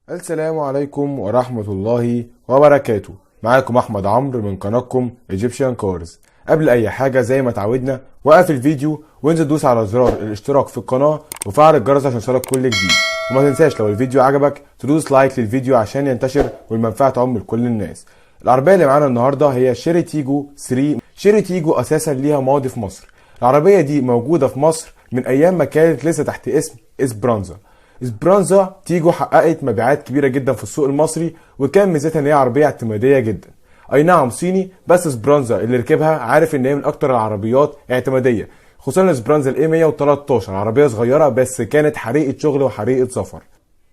السلام عليكم ورحمة الله وبركاته. معاكم أحمد عمرو من قناتكم Egyptian Cars. قبل أي حاجة زي ما تعودنا، وقف الفيديو وانزل دوس على زرار الاشتراك في القناة وفعل الجرس عشان يوصلك كل جديد، وما تنساش لو الفيديو عجبك تدوس like للفيديو عشان ينتشر والمنفعة تعم لكل الناس. العربية اللي معانا النهاردة هي شيري تيجو 3. شيري تيجو أساسا ليها ماضي في مصر. العربية دي موجودة في مصر من أيام ما كانت لسه تحت اسم اسبرانزا. اسبرانزا تيجو حققت مبيعات كبيرة جدا في السوق المصري، وكان ميزتها ان هي عربية اعتماديه جدا. اي نعم صيني، بس اسبرانزا اللي ركبها عارف ان هي من اكتر العربيات اعتماديه، خصوصا اسبرانزا ال A 113، عربية صغيرة بس كانت حريقة شغل وحريقه سفر.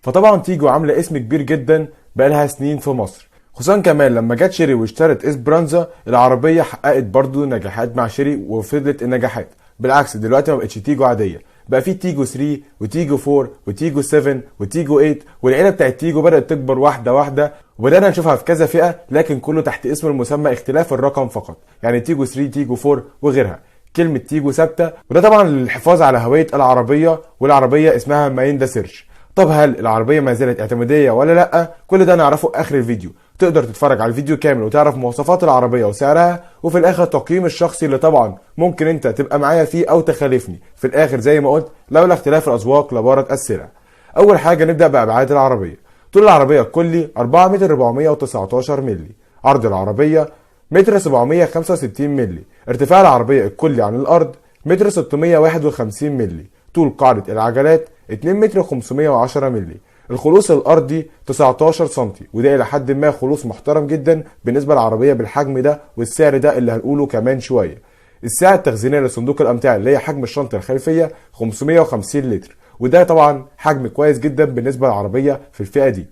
فطبعا تيجو عامله اسم كبير جدا بقالها سنين في مصر، خصوصا كمان لما جت شيري واشترت اسبرانزا، العربية حققت برضو نجاحات مع شيري وفضلت النجاحات. بالعكس دلوقتي ما بقتش تيجو عاديه، بقى في تيجو 3 وتيجو 4 وتيجو 7 وتيجو 8، والعيلة بتاعت تيجو بدات تكبر واحدة واحده، وبدانا نشوفها في كذا فئه، لكن كله تحت اسم المسمى، اختلاف الرقم فقط، يعني تيجو 3، تيجو 4 وغيرها. كلمة تيجو ثابته، وده طبعا للحفاظ على هوية العربيه، والعربية اسمها مايندا سيرش. طب هل العربية ما زالت اعتماديه ولا لا؟ كل ده نعرفه اخر الفيديو. تقدر تتفرج على الفيديو كامل وتعرف مواصفات العربية وسعرها، وفي الاخر تقييم الشخصي اللي طبعا ممكن انت تبقى معايا فيه او تخالفني. في الاخر زي ما قلت، لولا اختلاف الاذواق لبارت السلع. اول حاجة نبدا بابعاد العربيه. طول العربية الكلي 4 متر 419 مللي، عرض العربية متر 765 مللي، ارتفاع العربية الكلي عن الارض متر 651 مللي، طول قاعدة العجلات 2 متر 510 مللي، الخلوص الارضي 19 سم، وده الى حد ما خلوص محترم جدا بالنسبة للعربية بالحجم ده والسعر ده اللي هنقوله كمان شويه. السعة التخزينيه لصندوق الامتعة اللي هي حجم الشنطة الخلفية 550 لتر، وده طبعا حجم كويس جدا بالنسبة للعربية في الفئة دي.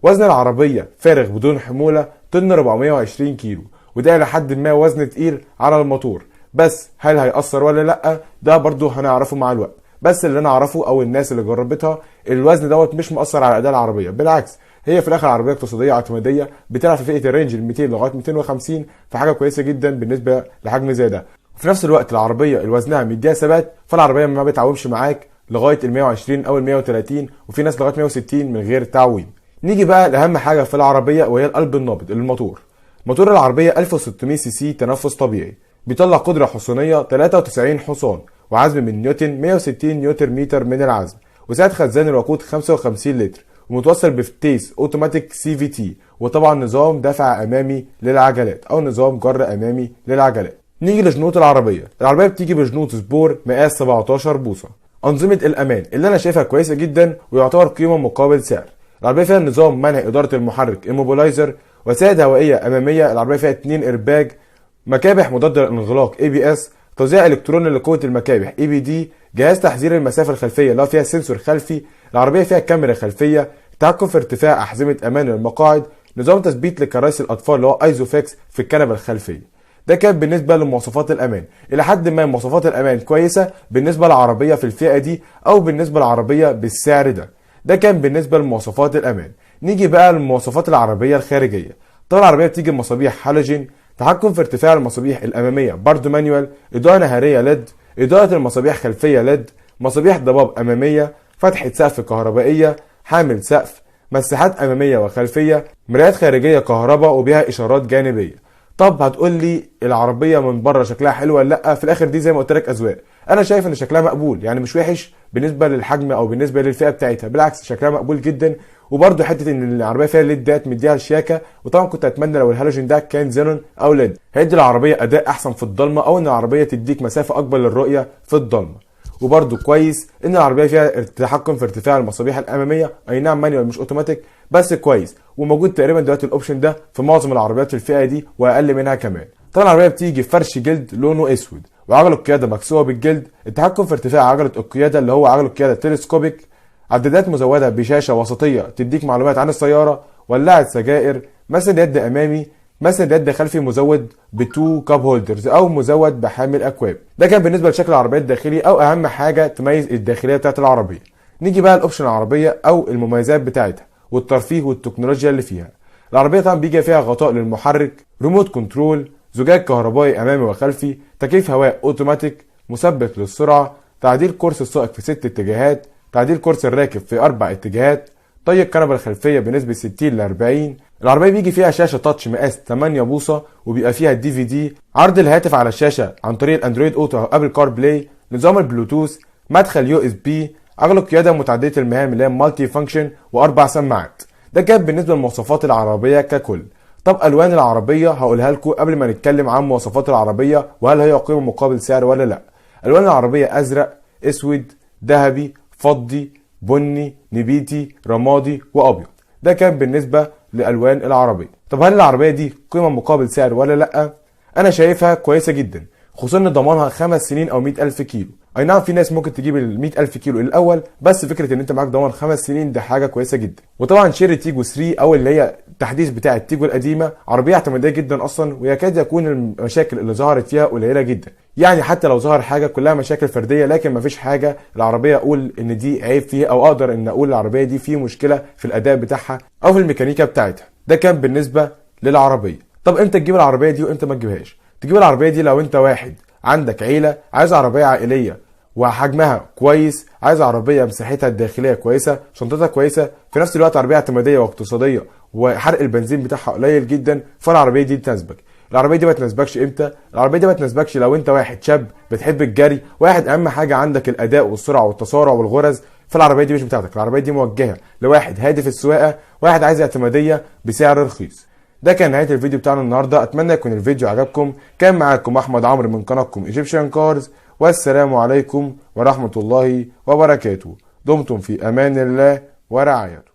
وزن العربية فارغ بدون حمولة طن 420 كيلو، وده الى حد ما وزن تقيل على الموتور، بس هل هيأثر ولا لا؟ ده برضو هنعرفه مع الوقت. بس اللي انا اعرفه او الناس اللي جربتها، الوزن دوت مش مؤثر على اداء العربيه، بالعكس هي في الاخر عربية اقتصادية اعتماديه بتلعب في فئة ال range ال 200 لغاية 250، فحاجه كويسة جدا بالنسبة لحجم زي ده. وفي نفس الوقت العربية اللي وزنها مديها ثبات، فالعربيه ما بتعومش معاك لغاية ال 120 او ال 130، وفي ناس لغاية 160 من غير تعويم. نيجي بقى لاهم حاجة في العربية وهي القلب النابض، الموتور. موتور العربية 1600 سي سي تنفس طبيعي، بيطلع قدره حصانيه 93 حصان، وعزم من نيوتن 160 نيوتن متر من العزم، وسعة خزان الوقود 55 لتر، ومتوصل بفتيس اوتوماتيك CVT، وطبعا نظام دفع امامي للعجلات او نظام جر امامي للعجلات. نيجي لجنوط العربية. العربية بتيجي بجنوط سبور مقاس 17 بوصه. انظمة الامان اللي انا شايفها كويسة جدا ويعتبر قيمة مقابل سعر. العربية فيها نظام منع ادارة المحرك immobilizer، وسائد هوائية اماميه، العربية فيها 2 ايرباج، مكابح مضادة للانغلاق ABS، توزيع الكتروني لقوه المكابح EBD، جهاز تحذير المسافة الخلفية اللي هو فيها sensor خلفي، العربية فيها كاميرا خلفية، تحكم في ارتفاع احزمة امان للمقاعد، نظام تثبيت لكراسي الاطفال اللي هو ISOFIX في الكنبة الخلفية. ده كان بالنسبة لمواصفات الامان. الى حد ما مواصفات الامان كويسة بالنسبة للعربية في الفئة دي او بالنسبة للعربية بالسعر ده. ده كان بالنسبة لمواصفات الامان. نيجي بقى لمواصفات العربية الخارجيه. طبعا العربية بتيجي بمصابيح هالوجين، تحكم في ارتفاع المصابيح الامامية برضو manual، اضاءه نهاريه LED، اضاءه المصابيح خلفية LED، مصابيح ضباب امامية، فتحه سقف كهربائيه، حامل سقف، مساحات امامية وخلفيه، مرايات خارجية كهرباء وبيها اشارات جانبيه. طب هتقول لي العربية من بره شكلها حلو ولا لا؟ في الاخر دي زي ما قلت لك اذواق. انا شايف ان شكلها مقبول، يعني مش وحش بالنسبة للحجم او بالنسبة للفئه بتاعتها، بالعكس شكلها مقبول جدا. وبرده حتة ان العربية فيها ليدات مديها الشياكه، وطبعا كنت اتمنى لو الهالوجين ده كان زينون او LED، هيدي العربية اداء احسن في الضلمة، او ان العربية تديك مسافة اكبر للرؤية في الضلمة. وبرده كويس ان العربية فيها تحكم في ارتفاع المصابيح الاماميه، اي نعم manual مش اوتوماتيك بس كويس، وموجود تقريبا دلوقتي ال option ده في معظم العربيات في الفئة دي واقل منها كمان. طبعا العربية بتيجي فرش جلد لونه اسود، وعجلة القيادة مكسوه بالجلد، التحكم في ارتفاع عجله القيادة اللي هو عجله القيادة telescopic، عدادات مزوده بشاشة وسطية تديك معلومات عن السياره، ولاعه سجائر، مسند يد امامي، مسند يد خلفي مزود ب two cup holders او مزود بحامل اكواب. ده كان بالنسبة لشكل العربية الداخلي او اهم حاجة تميز الداخلية بتاعت العربية. نيجي بقى ال option العربية او المميزات بتاعتها والترفيه والتكنولوجيا اللي فيها. العربية طبعا بيجي فيها غطاء للمحرك، remote control، زجاج كهربائي امامي وخلفي، تكييف هواء اوتوماتيك، مثبت للسرعه، تعديل كرسي السائق في 6 اتجاهات، تعديل كرسي الراكب في 4 اتجاهات، طي الكنبة الخلفية بنسبة 60 ل 40. العربية بيجي فيها شاشة touch مقاس 8 بوصه، وبيبقى فيها DVD، عرض الهاتف على الشاشة عن طريق ال Android Auto او Apple CarPlay، نظام البلوتوث، مدخل USB، عجله قيادة متعددة المهام اللي هي multi function، واربع سماعات. ده كان بالنسبة لمواصفات العربية ككل. طب الوان العربية هقولها لكم قبل ما نتكلم عن مواصفات العربية وهل هي قيمة مقابل سعر ولا لا. الوان العربية ازرق، اسود، ذهبي، فضي، بني، نبيتي، رمادي، وابيض. ده كان بالنسبة لالوان العربية. طب هل العربية دي قيمة مقابل سعر ولا لا؟ انا شايفها كويسة جدا، خصوصا ان ضمانها 5 سنين او 100,000 كيلو. اي نعم في ناس ممكن تجيب ال 100,000 كيلو الاول، بس فكرة ان انت معاك ضمان 5 سنين ده حاجة كويسة جدا. وطبعا شيري تيجو 3 او اللي هي التحديث بتاع التيجو القديمة عربية اعتماديه جدا اصلا، ويكاد يكون المشاكل اللي ظهرت فيها قليله جدا. يعني حتى لو ظهر حاجة كلها مشاكل فرديه، لكن مفيش حاجة العربية اقول ان دي عيب فيها، او اقدر ان اقول العربية دي في مشكلة في الاداء بتاعها او في الميكانيكا بتاعتها. ده كان بالنسبة للعربية. طب امتى تجيب العربية دي وامتى ما تجيبهاش؟ تجيب العربية دي لو انت واحد عندك عيله، عايز عربية عائلية وحجمها كويس، عايز عربية مساحتها الداخلية كويسه، شنطتها كويسه، في نفس الوقت عربية اعتماديه واقتصادية وحرق البنزين بتاعها قليل جدا، فالعربيه دي تناسبك. العربية دي ما تناسبكش امتى؟ العربية دي ما تناسبكش لو انت واحد شاب بتحب الجري، واحد اهم حاجة عندك الاداء والسرعة والتسارع والغرز، فالعربيه دي مش بتاعتك. العربية دي موجهة لواحد هادي في السواقه، واحد عايز اعتماديه بسعر رخيص. ده كان نهاية الفيديو بتاعنا النهارده، اتمنى يكون الفيديو عجبكم. كان معاكم احمد عمرو من قناتكم Egyptian Cars، والسلام عليكم ورحمة الله وبركاته. دمتم في امان الله ورعايته.